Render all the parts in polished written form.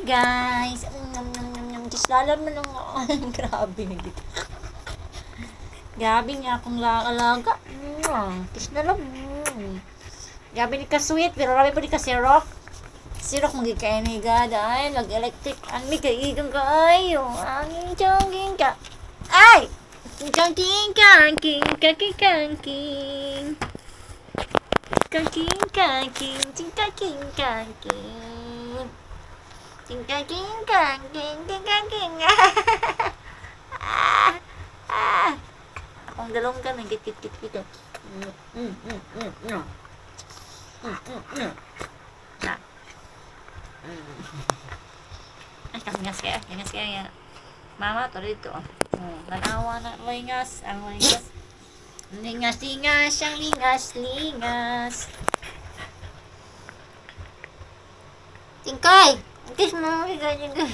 Guys. Nom, nom, nom, nom. Diyos, lalam mo nung. Grabe na gito. Grabe nga akong alaga. Kiss na lang. Grabe ni ka sweet, pero grabe pa ni ka sirok. Sirok magigkaya ni gada. Ay, nag-electric. Ang mi kaigang kaayo. Ang chongking ka. Ay! Chongking kangking kangking kangking. Kangking kangking ting kangking kangking. Ting kangking kangking ting kangking. Ah! Ah! Akong dalonggan nang git git git git. Na. Ay, kamingas kaya. Kamingas kaya. Mama, to dito. Oh, nanawa na lingas. Ang lingas. Lingas, lingas, ang lingas, lingas. Tingkay! Kiss mo, tingkay, tingkay.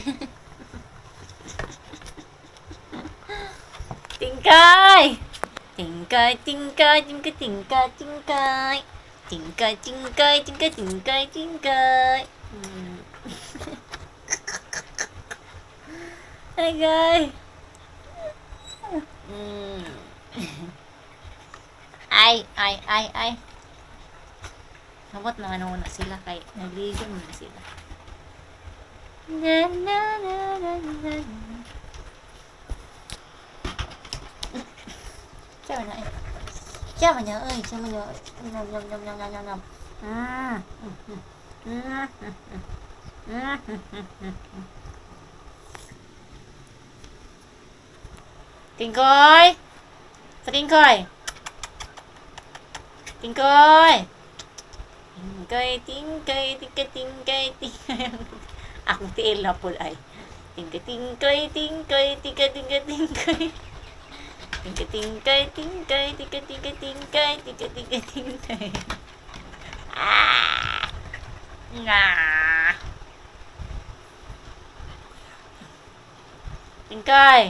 Tingkay! Tingkay, tingkay, tingkay, tingkay, tingkay. Tingkay, tingkay, tingkay, tingkay, tingkay. Hi, guys. Ay, ay, ay, ay. Sabot mga ano na sila kay naligo na sila. Na na na na na. Siya na eh. Siya man niya, ay, siya man niya. Nom nom nom nom nom nom. Tingkoy! Sa Tingkoy! Tingkoy! Tingkoy, tingkoy, tingkoy, tingkoy, tingkoy. Akong tiil na po ay. Tingkoy, tingkoy, tingkoy, tingkoy, tingkoy, tingkoy. Tingkoy, tingkoy, tingkoy, tingkoy, tingkoy, tingkoy, tingkoy, tingkoy, tingkoy. Ah! Nga! Tingkoy!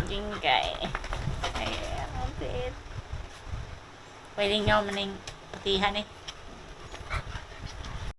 Tingkoy. Ay, ang tiil. Pwede nyo maning patihan eh.